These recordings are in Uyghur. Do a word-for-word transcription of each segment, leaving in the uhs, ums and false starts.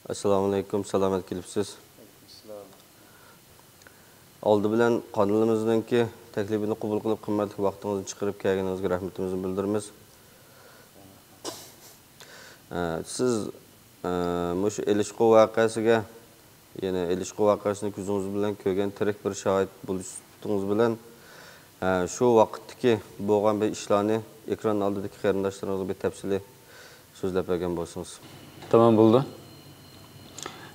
ئەسسالامۇئەلەيكۇم، سالامەت كېلىپسىز. ئالدى بىلەن قانىلىمىزنىڭكى تەكلىپىنى قوبۇل قىلىپ، قىممەتلىك ۋاقتىڭىزنى چىقىرىپ كەلگىنىڭىزگە رەھمىتىمىزنى بىلدۈرىمىز. ئە، سىز، ئە، مۇشۇ ئېلىشقۇ ۋەقەسىگە، يەنى ئېلىشقۇ ۋەقەسىنى كۆزىڭىز بىلەن كۆرگەن تىرىك بىر شاھىت بولۇش سۈپىتىڭىز بىلەن، ئە، شۇ ۋاقىتتىكى بولغان بىر ئىشلارنى ئېكران ئالدىدىكى قېرىنداشلىرىڭىزغا بىر تەپسىلىي سۆزلەپ بەرگەن بولسىڭىز. تامام بولدى.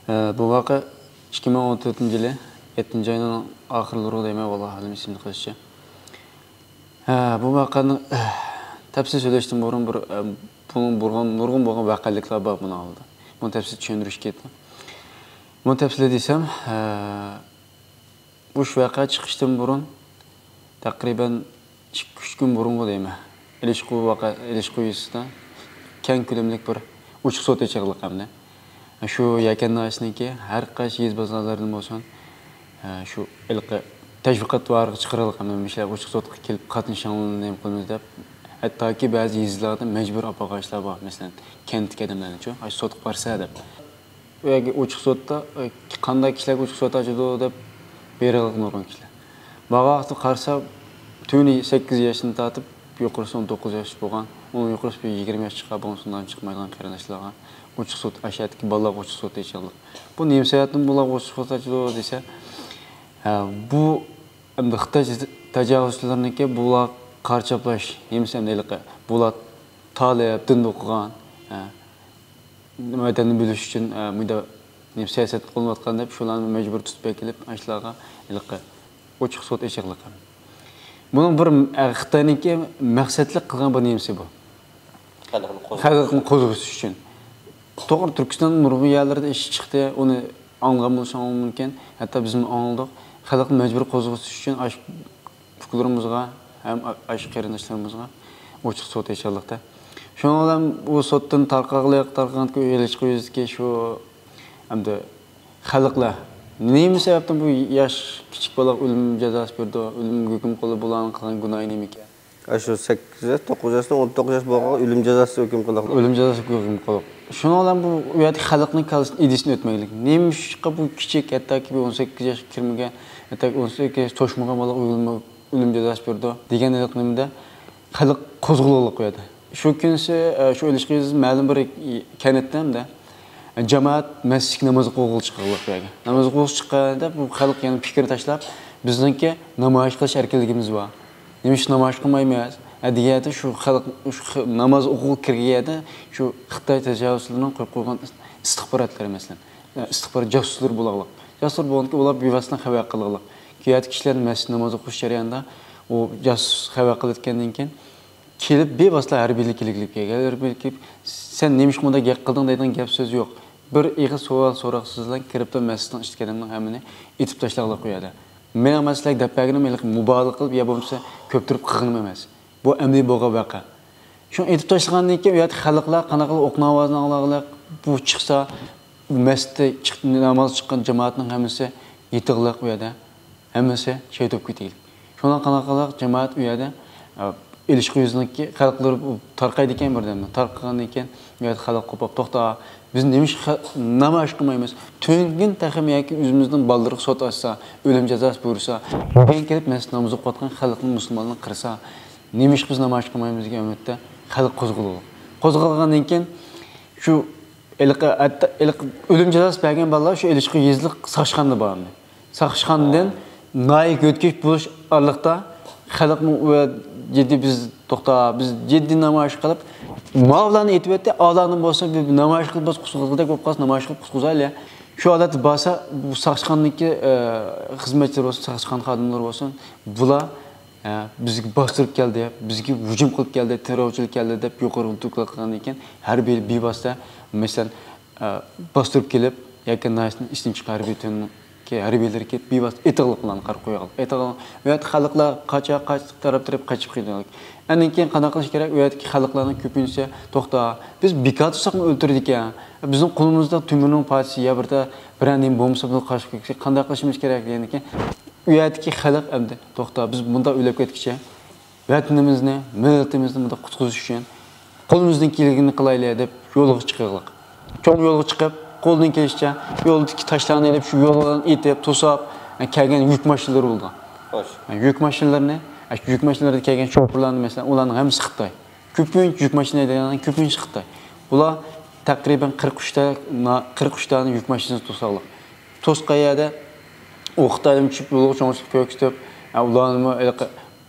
ئە، بۇ ۋەقە ئىككى مىڭ ئون تۆتىنچى يىلى يەتتىنچى ئاينىڭ ئاخىرلىرىغۇ دەيمەن، ۋاللاھۇ ئەلەم، ئېسىمدە قېلىشىچە. ئە، بۇ ۋەقەنىڭ، ئە، تەپسىلىي سۆزلەشتىن بۇرۇن بىر، ئە، بۇنىڭ بولغان، نۇرغۇن بولغان ۋەقەلىكلەر بار بۇنىڭ ئالدىدا. بۇنى تەپسىلىي چۈشەندۈرۈش كېرەك. بۇنى تەپسىلىي دېسەم، ئە، مۇشۇ ۋەقە چىقىشتىن بۇرۇن، تەقرىبەن ئىككى، ئۈچ كۈن بۇرۇنغۇ دەيمەن. ئېلىشقۇ ۋەقە، ئېلىشقۇ يېزىسىدا كەڭ كۆلەملىك بىر ئوچۇق سوت ئېچىلغانلىقىنى. شۇ يەكەن ناھىيەسىنىڭكى ھەر قايسى يېزا بازارلىرىدىن بولسۇن، شۇ ھېلىقى تەشۋىقات ۋارىغا چىقىرىلغان، مۇشۇلار ئوچۇق سوتقا كېلىپ قاتنىشىڭلار، نېمە قىلىمىز دەپ. ھەتتاكى بەزى يېزىلاردا مەجبۇرىي ئاپارغانلار بار، مەسىلەن، كەنتتىكى ئادەملەرنىچۇ، ئاشۇ سوتقا بارسا دەپ. ئۇ يەرگە ئوچۇق سوتتا، ئە، قانداق كىشىلەرگە ئوچۇق سوت ئاچىدۇ دەپ بېرىغلىق نۇرغۇن كىشىلەر. بارغان ۋاقتىدا قارىسا، تۈنى سەككىز ياشتىن تارتىپ يۇقىرىسى ئون توققۇز ياش بولغان، ئۇنىڭ يۇقىرىسى بىر يىگىرمە ياش چىققان، بۇنىڭ ئۇستىدىن چىقمايدىغان قېرىنداشلارغا ئوچۇق سوت، ئاشۇ يەردىكى بالىلارغا ئوچۇق سوت ئېچىلغانلىق. بۇ نېمە سەۋەبتىن بۇلارغا ئوچۇق سوت ئاچىدۇ دېسە، ھە، بۇ ئەمدى خىتاي تاجاۋۇزچىلىرىنىڭكى بۇلار قارا چاپلاش، نېمىسى ئەمدى ھېلىقى، بۇلار تالىپ، دىن ئوقۇغان، ھە، ۋەتەننى بۆلۈش ئۈچۈن، ئە، مۇنداق نېمە سىياسەت قوللىنىۋاتقان دەپ، شۇلارنى مەجبۇرىي تۇتۇپ ئەكېلىپ، ئاشۇلارغا ھېلىقى ئوچۇق سوت ئېچىقلىقى. بۇنىڭ بىر، ئە، خىتاينىڭكى مەقسەتلىك قىلغان بىر نېمىسى بۇ. خەلقنى قوزغىتىش. خەلقنى قوزغىتىش ئۈچۈن. توغرا، تۈركىستان نۇرغۇن يەرلەردە ئىش چىقتى، ئۇنى ئاڭلىغان بولۇشۇڭلار مۇمكىن. ھەتتا بىزمۇ ئاڭلىدۇق. خەلقنى مەجبۇرىي قوزغىتىش ئۈچۈن ئاشۇ ئۇكىلىرىمىزغا ھەم ئاشۇ قېرىنداشلىرىمىزغا ئوچۇق سوت ئېچىلدى. شۇنىڭ بىلەن بۇ سوتتىن تارقاغلىق، تارقىغان ئېلىشقا يۈزىدىكى شۇ ئەمدى خەلقلەر نېمە سەۋەبتىن بۇ ياش كىچىك بالىغا ئۆلۈم جازاسى بېرىدۇ، ئۆلۈم ھۆكۈم قىلىدۇ، بۇلارنىڭ قىلغان گۇناھى نېمىكەن؟ ئاشۇ سەككىز ياش، توققۇز ياشتىن ئون توققۇز ياش بولغانغا ئۆلۈم جازاسى ھۆكۈم قىلىنغان. ئۆلۈم جازاسى ھۆكۈم قىلىنغان. شۇنىڭ بىلەن بۇ، ئۇ يەردىكى خەلقنىڭ كاللىسىدىن ئىدىيىسىنى ئۆتمەيلىك. نېمىشقا بۇ كىچىك، ھەتتاكى بىر ئون سەككىز ياشقا كىرمىگەن، ھەتتاكى ئون سەككىز ياش توشمىغان بالىغا ئۆلۈم، ئۆلۈم جازاسى بېرىدۇ دېگەن ھېلىقى نېمىدە خەلق قوزغىلىغلىق ئۇ يەردە. شۇ كۈنسى، ئە، شۇ ئېلىشقا يۈزى مەلۇم بىر كەنتتە ئەمدى، ئە، جامائەت مەسچىتكە ناماز ئوقۇغىلى چىققانلىق بۇ يەرگە. ناماز ئوقۇغىلى چىققاندا بۇ خەلق يەنە پىكىر تاشلاپ، بىزنىڭكى نامايىش قىلىش ئەركىنلىكىمىز بار. نېمىشقا نامايىش قىلمايمىز؟ ئە، دېگەن يەردە شۇ خەلق، شۇ خە-، ناماز ئوقۇغىلى كىرگەن يەردە شۇ خىتاي تاجاۋۇزچىلىرىنىڭ قويۇپ قويغان ئىستىخباراتلىرى، مەسىلەن، ئە، ئىستىخبارات جاسۇسلىرى بولغانلىق. جاسۇسلار بولغاندىكىن ئۇلار بىۋاسىتە خەۋەر قىلغانلىق. كۆيەتكى كىشىلەرنى مەسچىتتە ناماز ئوقۇش جەريانىدا ئۇ جاسۇس خەۋەر قىلىۋەتكەندىن كېيىن، كېلىپ بىۋاسىتە ھەربىيلەر كېلىپ، ھەربىيلەر كېلىپ، «سەن نېمىشقا مۇنداق گەپ قىلدىڭ؟» دەيدىغان گەپ سۆز يوق. بىر ئېغىز سوئال سوراقسىزلا كىرىپلا مەسچىتنىڭ ئىچىدىكى ئادەمنىڭ ھەممىنى ئېتىپ تاشلىغانلىق ئۇ يەردە. مېنىڭ مەن سىلەرگە دەپ بەرگىنىم ھېلىقى مۇبالىغە قىلىپ يا بولمىسا كۆپتۈرۈپ قىلغىنىم ئەمەس. بۇ ئەمەلىي بولغان ۋەقە. شۇنى ئېتىپ تاشلىغاندىن كېيىن ئۇ يەردىكى خەلقلەر قانداق قىلىپ ئوقنىڭ ئاۋازىنى ئاڭلىغانلىق، بۇ چىقسا، مەسچىتتە چىق-، ناماز چىققان جامائەتنىڭ ھەممىسى يېتىغلىق ئۇ يەردە. ھەممىسى شېھىت بولۇپ كېتىگلىك. شۇنىڭ قانداق قىلىپ جامائەت ئۇ يەردە، ئە، ئېلىشقا يۈزىنىڭكى خەلقلىرى تارقايدىكەن بىردەمدە. تارقىغاندىن كېيىن ئۇ يەردە خەلق قوپاپ، «توختا، بىز نېمىشقا خە-، نامايىش قىلمايمىز؟ تۈنۈگۈن تېخىمۇ ياكى ئۆزىمىزنىڭ بالىلىرىغا سوت ئاچسا، ئۆلۈم جازاسى بۇيرۇسا، بۈگۈن كېلىپ مەسچىتتە ناماز ئوقۇۋاتقان خەلقنى، مۇسۇلمانلارنى قىرسا، نېمىشقا بىز نامايىش قىلمايمىز؟» دېگەن ئۈمىدتە خەلق قوزغىلىدۇ. قوزغالغاندىن كېيىن شۇ ھېلىقى، ھەتتا ھېلىقى ئۆلۈم جازاسى بەرگەن بالىلار شۇ ئېلىشقا يېزىلىق ساقچىخانىدا بار ئەمدى. ساقچىخانىدىن ناھىيەگە ئۆتكۈچ بولۇش ئارىلىقتا خەلقمۇ ئۇ يەردە جىددىي، «بىز توختا، بىز جىددىي نامايىش قىلىپ، ماۋۇلارنى ئېتىۋەتتى، ئاۋۇلارنى بولسا بىر نامايىش قىلىپ، بىز قۇتقۇزغۇدەك بولۇپ قالسا، نامايىش قىلىپ قۇتقۇزايلى.» شۇ ھالەتتە بارسا، بۇ ساقچىخانىدىكى، ئە، خىزمەتچىلەر بولسۇن، ساقچىخانا خادىملىرى بولسۇن، بۇلار، ئە، بىزگە باستۇرۇپ كەلدى، بىزگە ھۇجۇم قىلىپ كەلدى، تېررورچىلىق كەلدى دەپ يۇقىرى دوكلات قىلغاندىن كېيىن، ھەربىي بىۋاسىتە، مەسىلەن، ئە، باستۇرۇپ كېلىپ، يەكەن ناھىيەسىنىڭ ئىچىدىن چىققان ھەربىي تۈرنىڭكى ھەربىيلىرى كېلىپ، بىۋاسىتە ئېتىغلىق ئۇلارنى قارا قويغان. ئېتىغلىق. ئۇ يەردىكى خەلقلەر قاچا، قاچا، تەرەپ تەرەپ قېچىپ كېتىدۇ. ئاندىن كېيىن قانداق قىلىش كېرەك؟ ئۇ يەردىكى خەلقلەرنىڭ كۆپىنچىسى، «توختا، بىز بىكار تۇرساقمۇ ئۆلتۈرىدىكەن. بىزنىڭ قولىمىزدا تۆمۈرنىڭ پارچىسى يا بىر، بىرەر نېمە بولمىسا، بۇنى قارشى قويۇپ قانداق قىلىشىمىز كېرەك؟» دېگەندىن كېيىن، ئۇ يەردىكى خەلق ئەمدى، «توختا، بىز مۇنداق ئۆلۈپ كەتكۈچە ۋەتىنىمىزنى، مىللىتىمىزنى مۇنداق قۇتقۇزۇش ئۈچۈن قولىمىزدىن كېلىدىگىنىنى قىلايلى» دەپ يولغا چىقىغلىق. چوڭ يولغا چىقىپ، قولدىن كېلىشىچە يولدىكى تاشلارنى ئېلىپ، شۇ يوللارنى ئېتىپ، توساپ، كەلگەن يۈك ماشىنىلىرى بولىدۇ. خوش. يۈك ماشىنىلىرىنى، يۈك ماشىنىلىرىدا كەلگەن شوپۇرلارنى، مەسىلەن، ئۇلارنىڭ ھەممىسى خىتاي. كۆپىنچە يۈك ماشىنا ھەيدەيدىغان كۆپىنچىسى خىتاي. بۇلار تەقرىبەن قىرىق ئۈچ تا، قىرىق ئۈچ دانە يۈك ماشىنىسى توساقلىق. توسقان يەردە ئۇ خىتايدىن چۈشۈپ، يولغا چوڭ چىقىپ كۆرسىتىپ، ئۇلارنىمۇ ھېلىقى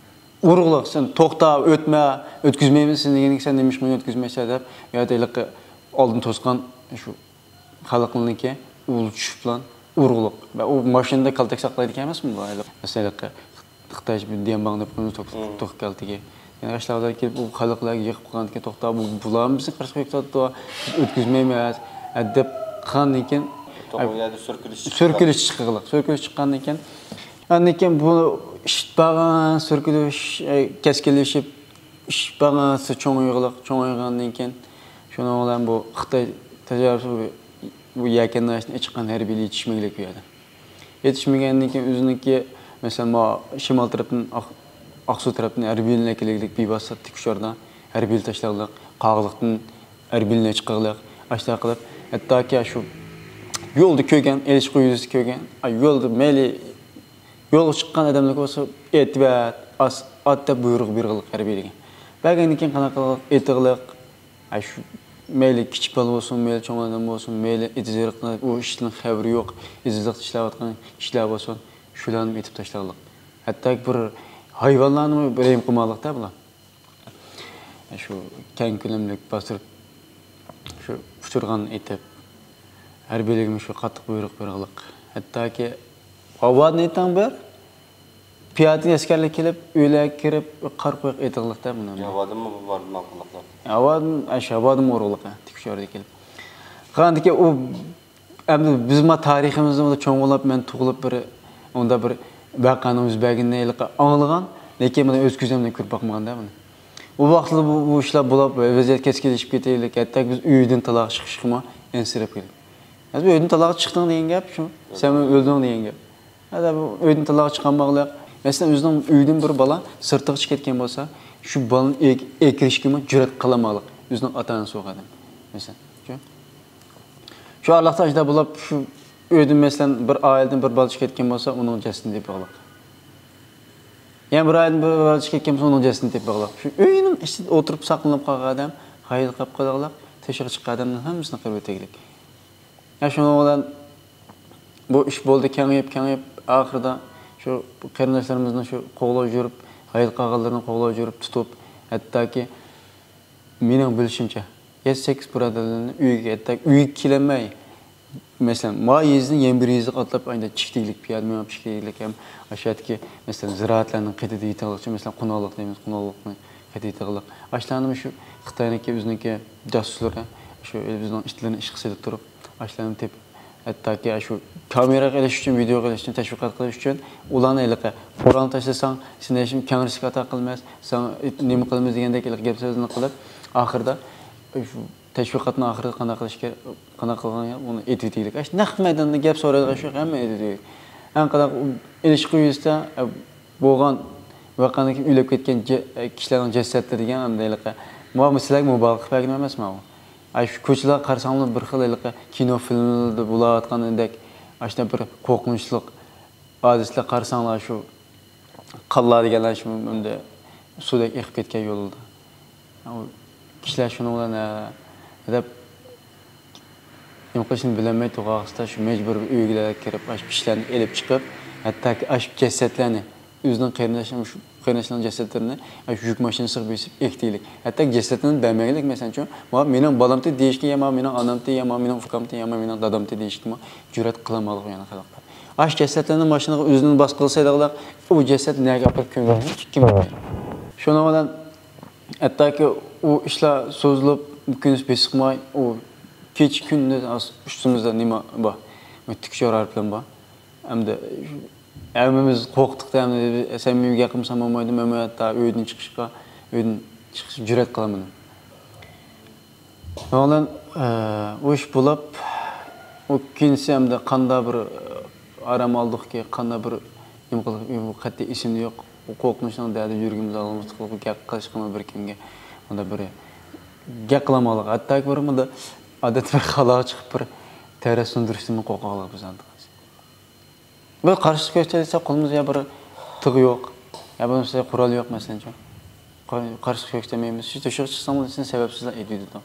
ئۇرۇقلۇق، سەن توختا، ئۆتمە، ئۆتكۈزمەيمىز سېنى دېگەندىن كېيىن، سەن نېمىشقا مېنى ئۆتكۈزمەيسەن دەپ، يا ھېلىقى ئالدىن توسقان شۇ خەلقنىڭكى ئۇل چۈشۈپلا ئۇرۇقلۇق. ۋە ئۇ ماشىنىدا كالتەك ساقلايدىكەن ئەمەسمۇ بۇ؟ مەسىلەن، خىتاي دىيەنباڭ دەپ قويىمىز، توك-، توك كالتىكى. يەنە ئاشۇلار كېلىپ، ئۇ خەلقلەرگە يېقىپ قويغاندىن كېيىن، توختا، بۇ، بۇلارمۇ بىزنى قارشى قويۇپ تۇرۇپتۇ، بىز ئۆتكۈزمەيمىز، ھە، دەپ قىلغاندىن كېيىن، توغرا، ئۇ يەردە سۈركىلىش چىقىدۇ. سۈركىلىش چىقىغلىق. سۈركىلىش چىققاندىن كېيىن، ئاندىن كېيىن بۇ ئىش بارغان سۈركىلىش، ئە، كەسكىنلىشىپ، ئىش بارغانسېرى چوڭىيغلىق، چوڭىيغاندىن كېيىن، شۇنىڭ بىلەن بۇ خىتاي تەجرىبىسى بۇ، بۇ يەكەن ناھىيەسىدىن چىققان ھەربىيلەر يېتىشمىگلىك بۇ يەردە. يېتىشمىگەندىن كېيىن ئۆزىنىڭكى، مەسىلەن، ما شىمال تەرەپتىن ئاق-، ئاقسۇ تەرەپتىن ھەربىيلەر كېلىگلىك بىۋاسىتە تىك ئۇچاردا ھەربىيلەر تاشلاغلىق، قاغىلىقتىن ھەربىيلەر چىقىغلىق، ئاشۇنداق قىلىپ، ھەتتاكى شۇ يولدا كۆرگەن، ئېلىشقا يۈزى كۆرگەن، ئا، يولدا مەيلى يولغا چىققان ئادەملەرگە بولسا ئېتىۋەت، ئاس-، ئات دەپ بۇيرۇق بېرىغلىق ھەربىيلەرگە. بەرگەندىن كېيىن قانداق قىلغلىق؟ ئېتىغلىق. ئا، شۇ مەيلى كىچىك بالا بولسۇن، مەيلى چوڭ ئادەم بولسۇن، مەيلى ئېتىز-ئېرىقنى، ئۇ ئىشتىن خەۋىرى يوق، ئېتىزلىقتا ئىشلەۋاتقان كىشىلەر بولسۇن، شۇلارنى ئېتىپ تاشلاغلىق. ھەتتاكى بىر ھايۋانلارنىمۇ رەھىم قىلماغلىقتا بۇلار. شۇ كەڭ كۆلەملىك باستۇرۇپ، شۇ ئۇچۇرغان ئېتىپ، ھەربىيلىكىمۇ شۇ قاتتىق بۇيرۇق بېرىغلىق. ھەتتاكى ئاۋازنى ئېيتىڭ بىر، پىيادە ئەسكەرلەر كېلىپ، ئۆيلەرگە كىرىپ، قار قويۇق ئېتىغلىقتا بۇنى. ھاۋادىنمۇ بار ماقۇللۇقلار. ھاۋادىن، ئاشۇ ھاۋادىنمۇ ئۇرغلىق، تىك شوردى كېلىپ. قاندىكى ئۇ ئەمدى بىز ما تارىخىمىزدا چوڭ بولۇپ، مەن تۇغۇلۇپ بىر، ئۇنداق بىر ۋەقەنىڭ يۈز بەرگىنىنى ھېلىقى ئاڭلىغان، لېكىن بۇنى ئۆز كۆزۈم بىلەن كۆرۈپ باقمىغاندا بۇنى. ئۇ ۋاقىتتا بۇ، بۇ ئىشلار بولۇپ، ۋەزىيەت كەسكىنلىشىپ كېتەيلىك، ھەتتا بىز ئۆيدىن تالاغا چىقىشقىمۇ ئەنسىرەپ كەتتۇق. ھازىر ئۆيدىن تالاغا چىقتىڭ دېگەن گەپ شۇ، سەن ئۆلدۈڭ دېگەن گەپ. ھەدە بۇ ئۆيدىن تالاغا چىقالمىغانلىق. مەسىلەن، ئۆزىنىڭ ئۆيىدىن بىر بالا سىرتىغا چىقىپ كەتكەن بولسا، شۇ بالىنى ئەك-، ئەكىرىشكىمۇ جۈرئەت قىلالمىغانلىق. ئۆزىنىڭ ئاتا-ئانىسى بولغان ئادەم. مەسىلەن، شۇ. شۇ ئارىلىقتا ئاشۇنداق بولۇپ، شۇ ئۆيدىن، مەسىلەن، بىر ئائىلىدىن بىر بالا چىقىپ كەتكەن بولسا، ئۇنىڭ جەسىتىنى تېپىۋالىق. يەنە بىر ئائىلىدىن بىر بالا چىقىپ كەتكەن بولسا، ئۇنىڭ جەسىتىنى تېپىۋالىق. شۇ ئۆينىڭ ئىچىدە ئولتۇرۇپ ساقلىنىپ قالغان ئادەم، ھايلىق قاپ قالغانلىق، تېشىغا چىققان ئادەمنىڭ ھەممىسىنى قىلىۋېتەيلىك. يا شۇنىڭ بىلەن بۇ ئىش بولدى، كېڭىيىپ، كېڭىيىپ، ئاخىرىدا شۇ قېرىنداشلىرىمىزنى شۇ قوغلاپ يۈرۈپ، ھايلىق قالغانلىرىنى قوغلاپ يۈرۈپ تۇتۇپ، ھەتتاكى مېنىڭ بىلىشىمچە، يەتتە سەككىز بۇرادەرلەرنى ئۆيىگە، ھەتتا ئۆيگە كېلەلمەي، مەسىلەن، ما يېزىدىن يەنە بىر يېزىغا ئاتلاپ، ئايدا چىكتىگلىك، پىيادە مېڭىپ چىكتىگلىك ھەم ئاشۇ يەردىكى، مەسىلەن، زىرائەتلەرنىڭ قېتىدا يېتىلغۇچى، مەسىلەن، قوناقلىق دەيمىز، قوناقلىقنى قېتىدا يېتىلغۇلۇق. ئاشۇلارنى شۇ خىتاينىڭكى ئۆزىنىڭكى جاسۇسلىرى، شۇ بىزنىڭ ئىتلىرىنى ئىشقا سېلىپ تۇرۇپ، ئاشۇلارنى تېپىپ، ھەتتاكى ئاشۇ كامېراغا ئېلىش ئۈچۈن، ۋىدېئوغا ئېلىش ئۈچۈن، تەشۋىقات قىلىش ئۈچۈن ئۇلارنى ھېلىقى قورالنى تاشلىساڭ، سېنى ھېچكىم كەڭرىشكە ئاتا قىلماس، ساڭا نېمە قىلىمىز دېگەندەك ھېلىقى گەپ سۆزلەرنى قىلىپ، ئاخىرىدا شۇ تەشۋىقاتنىڭ ئاخىرىدا قانداق قىلىش كېرەك، قانداق قىلغان گەپ، ئۇنى ئېتىۋېتىگلىك. ئاشۇ نەق مەيداندا گەپ سورايدىغان شۇ، ھەممە ئېتىۋېتىگلىك. ئەڭ قانداق ئېلىشقا يۈرسە، بولغان ۋەقەدىن كېيىن ئۆلۈپ كەتكەن جە-، كىشىلەرنىڭ جەسەتلىرى دېگەن ئەمدى ھېلىقى، ماۋۇ سىلەرگە مۇبالىغە قىلىپ بەرگىنىم ئەمەس ماۋۇ. ئاي، شۇ كوچىلارغا قارىساڭلار بىر خىل ھېلىقى كىنو فىلىملىرىدا بولۇۋاتقاندەك، ئاشۇنداق بىر قورقۇنچلۇق ھادىسىلەر قارىساڭلار، شۇ قانلار دېگەنلەر شۇ ئەمدى سۇدەك ئېقىپ كەتكەن يولدا. ئۇ كىشىلەر شۇنىڭ بىلەن، ھە، دەپ، نېمە قىلىشنى بىلەلمەي تۇرغاقسىدا، شۇ مەجبۇر بىر ئۆيگىلەرگە كىرىپ، ئاشۇ كىشىلەرنى ئېلىپ چىقىپ، ھەتتاكى ئاشۇ جەسەتلەرنى، ئۆزىنىڭ قېرىنداشلىرىنىڭ، شۇ قېرىنداشلىرىنىڭ جەسەتلىرىنى ئاشۇ يۈك ماشىنىسىغا بېسىپ ئېكىتىگلىك. ھەتتاكى جەسەتلىرىنى بەرمەيگلىك، مەسىلەن، چۈ، ماۋۇ مېنىڭ بالامتى دېيىشكە، يا ماۋۇ مېنىڭ ئانامتى، يا ماۋۇ مېنىڭ ئۇكامتى، يا ماۋۇ مېنىڭ دادامتى دېيىشكىمۇ جۈرئەت قىلالمايدىغان يەنە خەلقلەر. ئاشۇ جەسەتلەرنى ماشىنىغا ئۆزىنى باسقىلى سېلىغلار، ئۇ جەسەت نەگە ئاپىرىپ كۆمگەن، ھېچكىم بىلمەيدۇ. شۇنىڭ بىلەن ھەتتاكى ئۇ ئىشلار سوزۇلۇپ، كۈندۈز بېسىقماي، ئۇ كېچە كۈندۈز ئاس-، ئۈستىمىزدە نېمە بار؟ تىك شورار بىلەن بار. ئەمدى ھەممىمىز قورقتۇق-دە، ئەمدى سەن مېنى گەپ قىلمىساڭ بولمايدۇ، مەنمۇ ھەتتا ئۆيدىن چىقىشقا، ئۆيدىن چىقىشقا جۈرئەت قىلالمىدىم. شۇنىڭ بىلەن، ئە، ئۇ ئىش بولۇپ، ئۇ كېيىنسى ئەمدى قانداق بىر، ئە، ئارام ئالدۇقكى، قانداق بىر نېمە قىلدۇق، ئۇ قەتئىي ئېسىمدە يوق. ئۇ قورقۇنچنىڭ دەردى يۈرىكىمىزنى ئالغۇمىزلىق قىلىپ، گەپ قىلىشقىمۇ بىر كىمگە ئۇنداق بىر گەپ قىلالمىغانلىق. ھەتتاكى بىر مۇنداق ئادەتتە بىر خالاغا چىقىپ بىر تەرەت سۇندۇرۇشتىنمۇ قورقاقلىق بىز ئاندىن. بىر قارشىلىق كۆرسىتەلىسە، قولىمىزدا يا بىر تىغ يوق، يا بولمىسا قورال يوق، مەسىلەن. قار-، قارشىلىق كۆرسىتەلمەيمىز. شۇ توشۇغا چىقساڭ، سېنى سەۋەبسىز ئېتىۋېتىدۇ.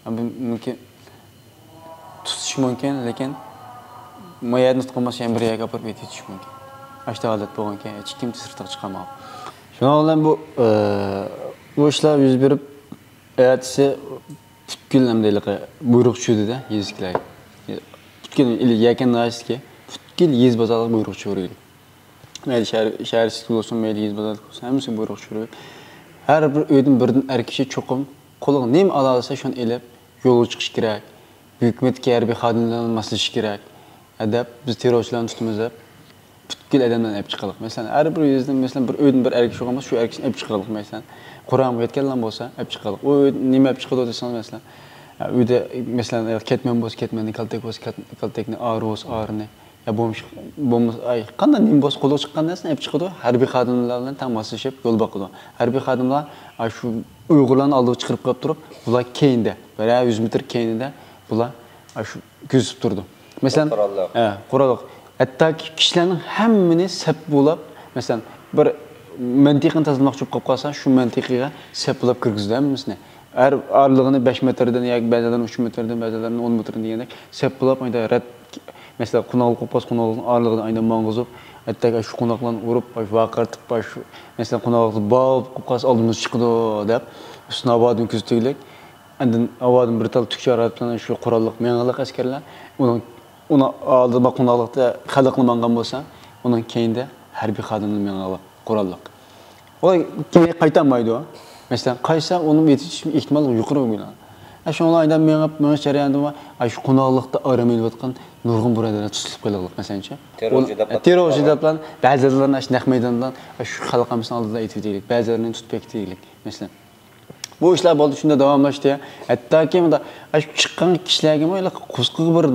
يا بۇ مۇمكىن، تۇتۇش مۇمكىن، لېكىن ما يەردىن تۇتقان بولسا، يەنە بىر يەرگە ئاپىرىپ ئېتىۋېتىش مۇمكىن. ئاشۇنداق ھالەت بولغانكەن، ھېچكىم سىرتقا چىقالمىغان. شۇنىڭ بىلەن بۇ، ئە، بۇ ئىشلار يۈز بېرىپ، ئەتىسى پۈتكۈل ئەمدى ھېلىقى بۇيرۇق چۈشۈردى-دە، يېزىدىكىلەرگە. پۈتكۈل ئىلى يەكەن ناھىيەسىدىكى پۈتكۈل يېزا بازارلىق بۇيرۇق چۈشۈرۈلدى. مەيلى شەھەر، شەھەر ئىچىدىكى بولسۇن، مەيلى يېزا بازارلىق بولسۇن، ھەممىسىگە بۇيرۇق چۈشۈرۈلدى. ھەر بىر ئۆيدىن بىردىن ئەر كىشى چوقۇم قولىغا نېمە ئالالىسا، شۇنى ئېلىپ يولغا چىقىش كېرەك. ھۆكۈمەتتىكى ھەربىي خادىملار بىلەن ماسلىشىش كېرەك. ھە، دەپ، بىز تېررورچىلارنى تۇتىمىز دەپ، پۈتكۈل ئادەملەرنى ئېلىپ چىقىرلىق. مەسىلەن، ھەر بىر يېزىدىن، مەسىلەن، بىر ئۆيدىن بىر ئەر كىشى بولغان بولسا، شۇ ئەر كىشىنى ئېلىپ چىقىرلىق. مەسىلەن، قورامىغا يەتكەنلا بولسا، ئېلىپ چىقىرلىق. ئۇ ئۆي نېمە ئېلىپ چىقىدۇ دېسىڭىز، مەسىلەن، ئە، ئۆيدە، مەسىلەن، كەتمەن بولسا، كەتمەننى، كالتەك بولسا، كال-، كالتەكنى، ئارا بولسا، ئارىنى، يا بولمىسا، بولمىسا، ئاي، قانداق نېمە بولسا، قولىغا چىققان نەرسىنى ئېلىپ چىقىدۇ. ھەربىي خادىملار بىلەن تەڭ ماسلىشىپ يول باقىدۇ. ھەربىي خادىملار، ئا، شۇ ئۇيغۇرلارنى ئالدىغا چىقىرىپ قويۇپ تۇرۇپ، بۇلار كەينىدە، بىرەر يۈز مېتىر كەينىدە، بۇلار، ئا، شۇ كۆزىتىپ تۇرىدۇ. مەسىلەن، قوراللىق. ھە، قوراللىق. ھەتتاكى كىشىلەرنىڭ ھەممىنى سەپ بولاپ، مەسىلەن، بىر مەنتىقىنى تازىلىماقچى بولۇپ قالسا، شۇ مەنتىقىگە سەپ بولاپ كىرگۈزىدۇ ھەممىسىنى. ھەر ئارىلىقىنى بەش مېتىردىن ياكى بەزىلەرنى ئۈچ مېتىردىن، بەزىلەرنى ئون مېتىردىن دېگەندەك سەپ بولاپ، ئايدا رەت، مەسىلەن، قوناقلىق قوپقاس، قوناقلىقنىڭ ئارىلىقىدا ئايدا ماڭغۇزۇپ، ھەتتاكى شۇ قوناقلارنى ئۇرۇپ، ئاي، ۋارقىرىتىپ، ئاي، شۇ، مەسىلەن، قوناقلىقتا باۋ قوپقاس، ئالدىمىزغا چىقىدۇ دەپ، ئۈستىنى ھاۋادىن كۆزىتىگلىك. ئاندىن ھاۋادىن بىر تال تۈكچە ئارىلىق بىلەن شۇ قوراللىق مېڭىلىق ئەسكەرلەر. ئۇنىڭ، ئۇنىڭ ئالدىدا قوناقلىقتا خەلقلا ماڭغان بولسا، ئۇنىڭ كەينىدە ھەربىي خادىملار مېڭىلىق قوراللىق. ئۇلار كېيىن قايتالمايدۇ. مەسىلەن، قايتسا، ئۇنىڭ يېتىشىش ئېھتىماللىقى يۇقىرى بولىدۇ. ئە، شۇڭا ئايدا مېڭىپ، مېڭىش جەريانىدا، ئە، شۇ قوناقلىقتا ئارام ئېلىۋاتقان نۇرغۇن بۇرادەرلەر تۇتۇلۇپ قېلىدۇ، مەسىلەن. تېررورچى دەپ، تېررورچى دەپ بەزىلەرنى ئاشۇ نەق مەيداندا، ئە، شۇ خەلق ھەممىسىنى ئالدىدا ئېتىۋېتەيلى، بەزىلەرنى تۇتۇپ بېكىتەيلى، مەسىلەن. بۇ ئىشلار بولدى، شۇنداق داۋاملاشتى. ھەتتاكى مۇنداق، ئاشۇ چىققان كىشىلەرگىمۇ ھېلىقى قورسىقىغا بىر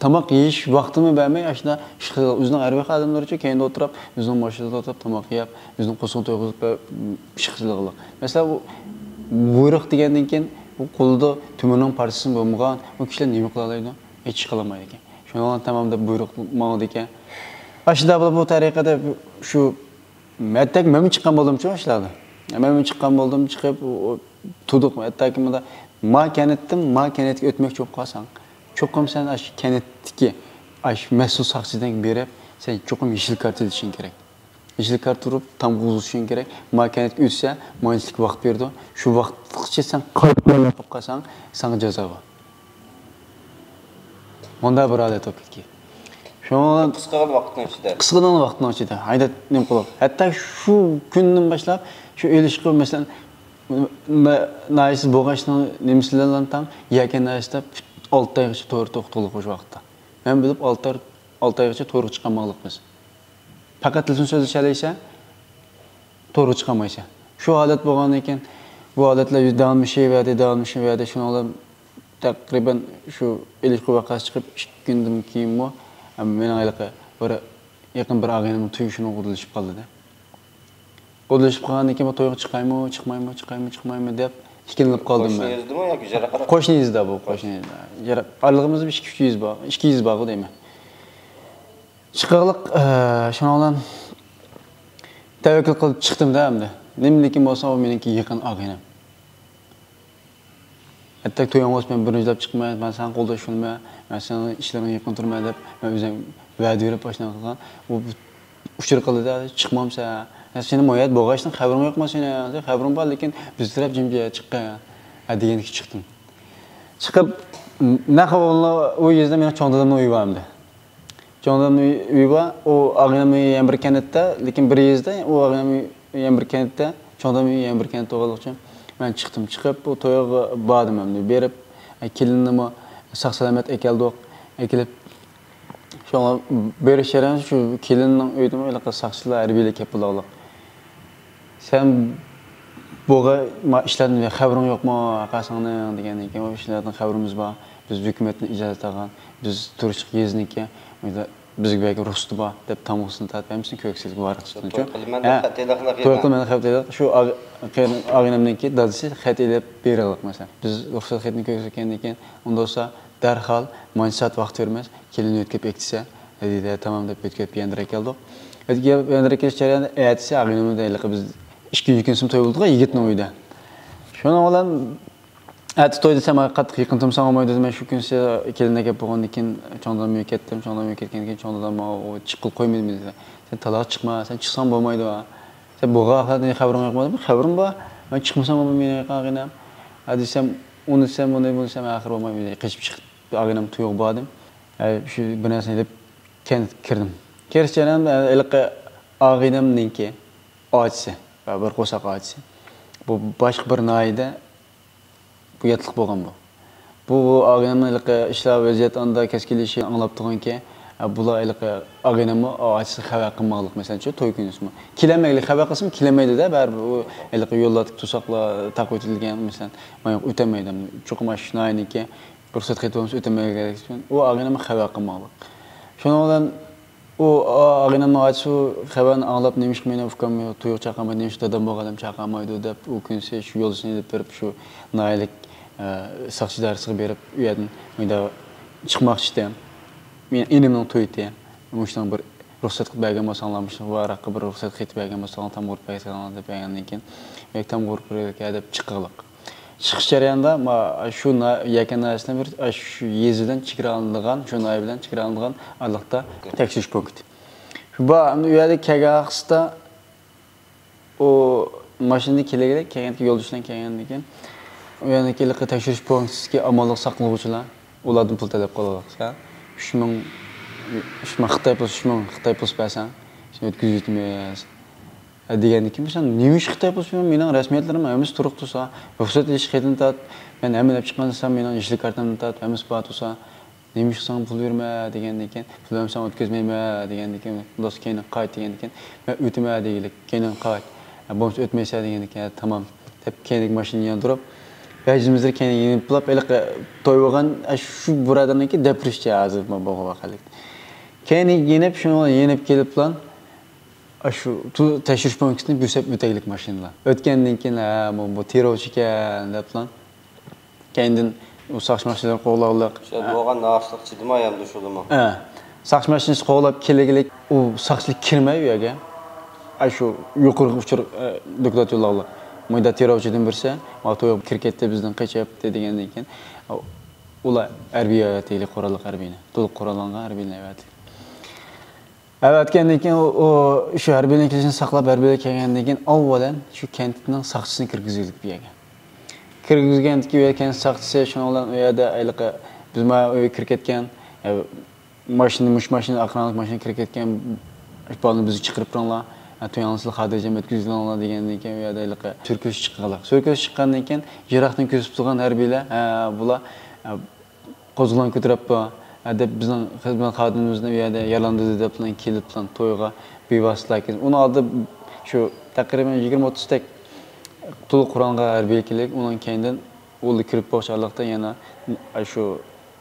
تاماق يېيىش ۋاقتىمۇ بەرمەي، ئاشۇنداق ئىش قىلىدۇ. ئۆزىنىڭ ھەربىي خادىملىرىچۇ كەينىدە ئولتۇرۇپ، ئۆزىنىڭ ماشىنىسىدا ئولتۇرۇپ، تاماق يەپ، ئۆزىنىڭ قورسىقىنى تويغۇزۇپ، ئىش قىلىدىغانلىق. مەسىلەن، بۇ بۇيرۇق دېگەندىن كېيىن، بۇ قولىدا تۆمۈرنىڭ پارچىسىمۇ بولمىغان، ئۇ كىشىلەر نېمە قىلالايدۇ؟ ھېچ ئىش قىلالمايدىكەن. شۇنىڭ تامام دەپ بۇيرۇق ماڭىدىكەن. ئاشۇنداق بولۇپ، بۇ تەرىقىدە شۇ ھەتتاكى مەنمۇ چىققان بولدۇمچۇ ئاشۇلاردا. مەنمۇ چىققان بولدۇم، چىقىپ، ئۇ، ئۇ، تۇردۇق. ھەتتاكى مۇندا ما كەنتتىن ما كەنتكە ئۆتمەكچى بولۇپ قالساڭ، چوقۇم سەن ئاشۇ كەنتتىكى، ئاشۇ مەسئۇل ساقچىدىن بېرىپ، سەن چوقۇم يېشىل كارتا ئېلىشىڭ كېرەك. يېشىل كارتا ئۇرۇپ، تامغا ئۇزىتىشىڭ كېرەك. ما كەنتكە ئۆتسە، مانچىلىك ۋاقىت بېرىدۇ. شۇ ۋاقىتقىچە سەن قايتىپ قالساڭ، ساڭا جازا بار. مۇنداق بىر ھالەت بولۇپ كەتكەن. شۇڭا قىسقىغىنە ۋاقىتنىڭ ئىچىدە. قىسقىغىنە ۋاقىتنىڭ ئىچىدە ھەيدەپ نېمە قىلىپ. ھەتتا شۇ كۈندىن باشلاپ شۇ ئېلىشقا، مەسىلەن، نا-، ناھىيەسى بوغاچنىڭ نېمىسى بىلەن تەڭ يەكەن ناھىيەسىدە ئالتە ئايغىچە تور توختىلىق شۇ ۋاقىتتا. مەن بىلىپ ئالتە ئاي، ئالتە ئايغىچە تورغا چىقالمىغانلىق بىز. پەقەت تېلېفون سۆزلىشەلەيسەن، تورغا چىقالمايسەن. شۇ ھالەت بولغاندىن كېيىن، بۇ ھالەتلەر داۋاملىشىۋەردى، داۋاملىشىۋەردى. شۇنىڭ بىلەن تەقرىبەن شۇ ئېلىشقا ۋەقەسى چىقىپ ئىككى كۈندىن كېيىنمۇ، مېنىڭ ھېلىقى بىر يېقىن بىر ئاغىنەمنىڭ تويى شۇنىڭغا ئۇدۇلىشىپ قالدى. ئۇدۇلىشىپ قالغاندىن كېيىن، بۇ تويغا چىقايمۇ، چىقمايمۇ، چىقايمۇ، چىقمايمۇ دەپ ئىككىلىنىپ قالدىم مەن. قوشنا يېزىدىمۇ ياكى يىراقراق؟ قوشنا يېزىدا بۇ، قوشنا يېزىدا. يىراق، ئارىلىقىمىزدا بىر ئىككى، ئۈچ يېزا بار، ئىككى يېزا بارغۇ دەيمەن. چىقىغلىق، ئە، شۇنىڭ بىلەن تەۋەككۈل قىلىپ چىقتىم-دە ئەمدى. نېمىلىكىن بولسا، ئۇ مېنىڭكى يېقىن ئاغىنەم. ھەتتا تويۇڭ بولسا مەن بىرىنچىلەپ چىقىمەن، مەن ساڭا قولداش بولىمەن، مەن سېنىڭ ئىشلىرىڭغا يېقىن تۇرىمەن دەپ، مەن ئۆزۈم ۋەدە بېرىپ ئاشۇنداق قىلغان. ئۇ ئۇچۇر قىلدى-دە، چىقمامسەن؟ يا سېنى ما يەردە بوغاچتىن خەۋىرىڭ يوقما سېنىڭ؟ خەۋىرىڭ بار، لېكىن بىز تەرەپ جىمجىت چىققىن. ھە دېگەندىكى چىقتىم. چىقىپ، نەق ئۇ يېزىدا مېنىڭ چوڭ دادامنىڭ ئۆيى بار ئەمدى. چوڭ دادامنىڭ ئۆيى بار، ئۇ ئاغىنەمنىڭ ئۆيى يەنە بىر كەنتتە، لېكىن بىر يېزىدا، ئۇ ئاغىنەمنىڭ ئۆيى يەنە بىر كەنتتە، چوڭ دادامنىڭ ئۆيى يەنە بىر كەنتتە بولغانلىقى ئۈچۈن، مەن چىقتىم. چىقىپ، ئۇ تويغا باردىم ئەمدى. بېرىپ، كېلىننىمۇ ساق-سالامەت ئەكەلدۇق. ئەكېلىپ، شۇڭا بېرىش جەريانىدا شۇ كېلىننىڭ ئۆيىدىمۇ ھېلىقى ساقچىلار، ھەربىيلەر كەپ بولغانلىق. سەن بۇغا ما ئىشلاردىن خەۋىرىڭ يوقمۇ، قاسىڭنىڭ دېگەندىن كېيىن، ئۇ ئىشلاردىن خەۋىرىمىز بار، بىز ھۆكۈمەتتىن ئىجازەت ئالغان، بىز تۇرۇشلۇق يېزىنىڭكى، بىزگە بەرگەن رۇخسىتى بار دەپ تامغىسىنى تارتىپ ھەممىسىنى كۆرسەتكەن ۋاراقچىسىنى. توي قىلىمەن دەپ خەت ئېلىقلىق. توي قىلىمەن دەپ خەت ئېلىق. شۇ ئاغىنەمنىڭكى دادىسى خەت ئېلىپ بېرىلىق مەسىلەن. بىز رۇخسەت خېتىنى كۆرسەتكەندىن كېيىن، ئۇندىسا دەرھال مانچە سائەت ۋاقىت بېرىمىز، كېلىن يۆتكەپ ئەكتىسە، دېدى. تامام دەپ يۆتكەپ يەنىدىرەك كەلدۇق. يۆتكەپ يەنىدىرەك كېلىش جەريانىدا ئەتىسى ئاغىنىمىز ھېلىقى بىز ئىككىنچى كۈنى توي بولدۇق يىگىتنىڭ ئۆيىدە. شۇنىڭ بىلەن ئەتە توي دېسەم، قاتتىق يېقىن تۇرمىساڭ بولمايدۇ دېمەي، شۇ كۈنسى كېلىنگە گەپ بولغاندىن كېيىن چوڭ دادام ئۆيگە كەتتىم. چوڭ دادام ئۆيگە كەتكەندىن كېيىن چوڭ دادام ماڭا ئۇ چىققىلى قويمىدى مېنى. سەن تالاغا چىقما، سەن چىقساڭ بولمايدۇ. سەن بولغان ئەخلەتنى خەۋىرىڭ يوقمۇ؟ خەۋىرىم بار. مەن چىقمىسام بولمايدۇ مېنىڭ ئاغىنەم. ھە دېسەم، ئۇنى دېسەم، بۇنى، بۇنى دېسەم، ئاخىرى بولماي مېنى قېچىپ چىقىپ ئاغىنەم تويىغا باردىم. ھە، شۇ بىر نەرسىنى ئېلىپ كەنتكە كىردىم. كىرىش جەريانىدا ھېلىقى ئاغىنەمنىڭكى ئاچىسى، بىر قورساق ئاچىسى. بۇ باشقا بىر ناھىيەدە بۇ ياتلىق بولغان بۇ. بۇ، بۇ ئاغىنەمنىڭ ھېلىقى ئىشلار ۋەزىيەت ئاندا كەسكىنلىشى ئاڭلاپ تۇرغانكى، ئە، بۇلار ھېلىقى ئاغىنەممۇ ئاچىسىغا خەۋەر قىلماقلىق، مەسىلەن، شۇ توي كۈنىسىمۇ. كېلەلمەيلى، خەۋەر قىلسىمۇ كېلەلمەيدۇ-دە، بەرىبىر ئۇ ھېلىقى يوللاردىكى توساقلار تاقىۋېتىلگەن، مەسىلەن، مانا ئۆتەلمەيدۇ. چوقۇم ئاشۇ ناھىيەنىڭكى رۇخسەت خېتى بولمىسا ئۆتەلمەيدۇ. ئۇ ئاغىنەمگە خەۋەر قىلماقلىق. شۇنىڭ بىلەن ئۇ، ئا، ئاغىنەمنىڭ ئاچىسى خەۋەرنى ئاڭلاپ، نېمىشقا مېنى ئۇكام تويغا چاقىرمايدۇ، نېمىشقا دادام بولغان ئادەم چاقىرمايدۇ دەپ، ئۇ كۈنسى شۇ يولدىشىنى ئېلىپ بېرىپ، شۇ ناھىيەلىك، ئە، ساقچى ئىدارىسىغا بېرىپ، ئۇ يەردىن مۇنداق چىقماقچى ئىدى. مېنىڭ ئىنىمنىڭ تويى ئىدى. مۇشۇنىڭ بىر رۇخسەت قىلىپ بەرگەن بولساڭلار، مۇشۇ ۋاراققا بىر رۇخسەت خېتى بەرگەن بولساڭلار، تامغا ئۇرۇپ بەرسەڭلار دەپ بەرگەندىن كېيىن، ياكى تامغا ئۇرۇپ بېرىلىكە دەپ چىققانلىق. چىقىش جەريانىدا ما-، شۇ نا-، يەكەن ناھىيەسىنىڭ بىر، شۇ يېزا بىلەن چېگرالىنىدىغان، شۇ ناھىيە بىلەن چېگرالىنىدىغان ئارىلىقتا تەكشۈرۈش پونكىتى. شۇ بار، ئۇ يەردە كەلگەن ۋاقتىدا ئۇ ماشىنىدا كېلىگىلى، كەلگەندىكىن يولدىشى بىلەن كەلگەندىن كېيىن، ئۇ يەردىكى ھېلىقى تەكشۈرۈش پونكىتىدىكى ئامانلىق ساقلىغۇچىلار ئۇلاردىن پۇل تەلەپ قىلىۋالغان. ئۈچ مىڭ، ئۈچ مىڭ خىتاي پۇلى، ئۈچ مىڭ خىتاي پۇلى بەرسەڭ، سېنى ئۆتكۈزۈۋېتىمىز. ھە، دېگەندىن كېيىن، سەن نېمە ئىش خىتاي بولسا، مېنىڭ رەسمىيەتلىرىم ھەممىسى تۇرۇق تۇرسا، رۇخسەت ئېلىش خېتىنى تارت، مەن ھەممە ئېلىپ چىققان دېسەم، مېنىڭ يېشىل كارتامنى تارت، ھەممىسى بار تۇرسا، نېمە ئىش قىلساڭ پۇل بېرىمەن دېگەندىن كېيىن، پۇل بەرمىسەڭ ئۆتكۈزمەيمەن دېگەندىن كېيىن، بولسا كەينىگە قايت دېگەندىن كېيىن، مەن ئۆتىمەن دېگىلى، كەينىگە قايت. ھە، بولمىسا ئۆتمەيسەن دېگەندىن كېيىن، ھە، تامام دەپ كەينىدىكى ماشىنىنى ياندۇرۇپ، ھەجىمىزدە كەينىگە يېنىپ بولاپ، ھېلىقى توي بولغان، ئە، شۇ بۇرادەرنىڭكى دەپرىشچە ھازىر بولغان ۋەقەلىك. كەينىگە يېنىپ، شۇنىڭ بىلەن يېنىپ كېلىپلا، ئاشۇ تو-، تەكشۈرۈش پونكىتىنى بۆسۈپ ئۆتەيلىك ماشىنىلار. ئۆتكەندىن كېيىن، ھە، بۇ، بۇ تېررورچى ئىكەن دەپلا، كەينىدىن ئۇ ساقچى ماشىنىلىرى قوغلاۋالىق. شۇ بولغان ناھەقلىق چىدىماي ئەمدى شۇلىمۇ. ھە. ساقچى ماشىنىسى قوغلاپ كېلىگىلىك، ئۇ ساقچىلار كىرمەي ئۇ يەرگە. ئاشۇ يۇقىرىقى ئۇچۇر، ئە، دوكلات يوللاۋالىق. مۇنداق تېررورچىدىن بىرسى، ما تويغا كىرىپ كەتتى، بىزدىن قېچىپ كەتتى دېگەندىن كېيىن، ئۇلار ھەربىي ئەۋەتەيلى قوراللىق ھەربىينى. تولۇق قوراللانغان ھەربىينى ئەۋەتتى. ئەۋەتكەندىن كېيىن ئۇ، ئۇ شۇ ھەربىينىڭ كېلىشىنى ساقلاپ، ھەربىيلەر كەلگەندىن كېيىن ئاۋۋالەن شۇ كەنتنىڭ ساقچىسىنى كىرگۈزگۈزدۇق بۇ يەرگە. كىرگۈزگەندىكى بۇ يەر كەنت ساقچىسى شۇنىڭ بىلەن ئۇ يەردە ھېلىقى بىز ما ئۆيگە كىرىپ كەتكەن، ئە، ماشىنا، مۇشۇ ماشىنا، ئاق رەڭلىك ماشىنا كىرىپ كەتكەن، ئىقبالنى بىزگە چىقىرىپ بېرىڭلار، ئە، توياڭلار سىلەر خاتىرجەم ئۆتكۈزۈۋېلىڭلار دېگەندىن كېيىن ئۇ يەردە ھېلىقى سۈركۈلۈش چىققانلىق. سۈركۈلۈش چىققاندىن كېيىن يىراقتىن كۆزىتىپ تۇرغان ھەربىيلەر، ھە، بۇلار، ئە، قوزغىلاڭ كۆتۈرۈپتۇ. ھە، دەپ بىزنىڭ خىزمەت خادىمىمىزنى ئۇ يەردە يارىلاندۇردى دەپلا كېلىپلا تويغا بىۋاسىتە كىرىپ. ئۇنىڭ ئالدىدا شۇ تەقرىبەن يىگىرمە ئوتتۇزتەك تولۇق قورالغان ھەربىي كېلىپ، ئۇنىڭ كەينىدىن ئۇلار كىرىپ بولغۇچە ئارىلىقتا يەنە شۇ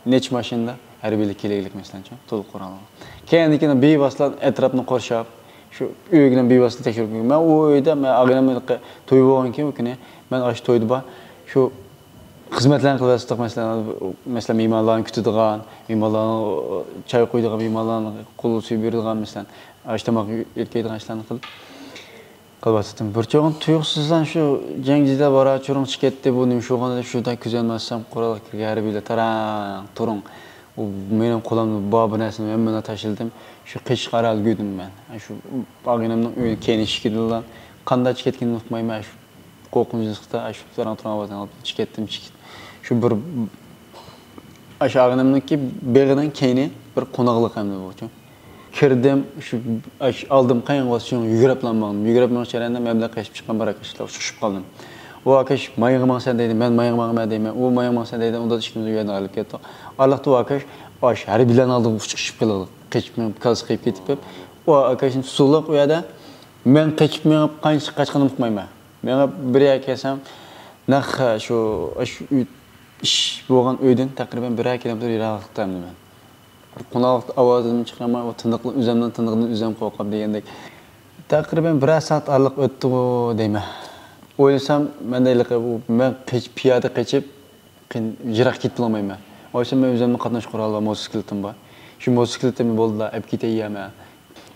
نەچچە ماشىنىدا ھەربىيلەر كېلىگلىك مەسىلەن، شۇ تولۇق قورالغان. كەينىدىن كېيىن بىۋاسىتە ئەتراپنى قورشاپ، شۇ ئۆيگە بىۋاسىتە تەكشۈرۈپ كىردىم. مەن ئۇ ئۆيدە، مەن ئاغىنەم توي بولغانكەن ئۇ كۈنى، مەن ئاشۇ تويدا بار. شۇ خىزمەتلەرنى قىلىۋاتاتتۇق، مەسىلەن، مەسىلەن، مېھمانلارنى كۈتىدىغان، مېھمانلارنى چاي قۇيىدىغان، مېھمانلارنى قول سۈيى بېرىدىغان، مەسىلەن، ئاش تاماق يۆتكەيدىغان ئىشلارنى قىلىپ، قىلىۋاتاتتىم. بىر چوغۇم تۇيۇقسىزلا شۇ جەڭ جېدەل بارا چۇرۇڭ چىقىپ كەتتى، بۇ نېمە شۇ دېدى، شۇ كۈزەلمەسەم، قورالغا كىرگەن ھەربىيلەر تاراڭ تۇرۇڭ. ئۇ مېنىڭ قولۇمدا بار بىر نەرسىنى ھەممىنى تاشلىدىم. شۇ قېچىشقا ئاران ئۈلگۈردۈم مەن. شۇ ئاغىنەمنىڭ ئۆيىنىڭ كەينى ئىشىكىدىنلا قانداق چىقىپ كەتكىنىنى ئۇقمايمەن. شۇ قورقۇنچلۇقتا، ئاشۇ ساراڭ تۇرغان ئاۋازنى ئاڭلاپ چىقىپ كەتتىم، چىقىپ. شۇ بىر، ئاشۇ ئاغىنەمنىڭكى بېغىنىڭ كەينى بىر قوناقلىق ئەمدى بۇ. كىردىم، شۇ، ئاشۇ ئالدىم قاياققا بارسا شۇنىڭغا يۈگۈرۈپلا ماڭدىم. يۈگۈرۈپ مېڭىش جەريانىدا مەن بىلەن قېچىپ چىققان بىر ئاكاش بىلەن ئۇچرىشىپ قالدىم. ئۇ ئاكاش مايىڭغا ماڭىسەن دەيدۇ، مەن مايىڭغا ماڭىمەن دەيمەن. ئۇ مايىڭغا ماڭىسەن دەيدۇ، ئۇنداق ئىككىمىز ئۇ يەردىن ئايرىلىپ كەتتۇق. ئارىلىقتا ئۇ ئاكاش ئاشۇ ھەربىيلەرنىڭ ئالدىغا ئۇچرىشىپ قېلىپ، قېچىپ مېڭىپ، كالىسى قېيىپ كېتىپ، ئۇ ئاكاشنى تۇتۇۋالدۇق ئۇ يەردە. مەن قېچىپ مېڭىپ قانچە قاچقىنىمنى ئۇقمايمەن. مېڭىپ بىر يەرگە كەلسەم، نەق شۇ، شۇ ئۆي، ئىش بولغان ئۆيدىن تەقرىبەن بىرەر كىلومېتىر يىراقلىقتا ئەمدى مەن. قوناقلىق ئاۋازىنى چىقارماي، ئۇ تىنىقلىق، ئۆزۈمنىڭ تىنىقىدىن ئۆزۈم قورقۇپ دېگەندەك. تەقرىبەن بىرەر سائەت ئارىلىق ئۆتتىغۇ دەيمەن. ئويلىسام، مەندە ھېلىقى ئۇ، مەن قېچىپ، پىيادە قېچىپ، قىن-، يىراق كېتىپ بولالمايمەن. ئاشۇ مەن ئۆزۈمنىڭ قاتناش قورالى بار، موتوسىكلىتىم بار. شۇ موتوسىكلىتىمنى بولدىلا ئەپ كېتەي يەمە.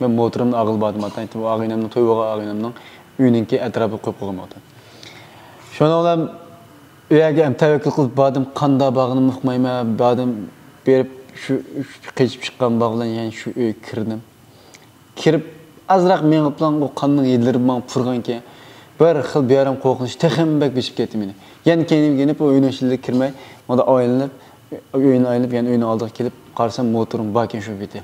مەن موتورۇمنى ئاغىلى باردىم، ئاتا ئاغىنەمنىڭ، توي بولغان ئاغىنەمنىڭ ئۆيىنىڭكى ئەتراپىغا قويۇپ قويغان بولدۇم. شۇنىڭ بىلەن ئۆيگە ھەم تەۋەككۈل قىلىپ باردىم، قانداق بارغىنىمنى ئۇقمايمەن، باردىم، بېرىپ شۇ، شۇ قېچىپ چىققان باغ بىلەن يەنە شۇ ئۆيگە كىردىم. كىرىپ ئازراق مېڭىپلا ئۇ قاننىڭ ھىدلىرى ماڭا پۇرىغانكەن، بىر خىل بىئارام قورقۇنچ تېخىمۇ بەك بېسىپ كەتتى مېنى. يەنە كەينىمگە يېنىپ ئۇ ئۆينىڭ ئىچىگە كىرمەي، مۇنداق ئايلىنىپ، ئۆينى ئايلىنىپ يەنە ئۆينىڭ ئالدىغا كېلىپ قارىسام موتورۇم باركەن شۇ پېتى.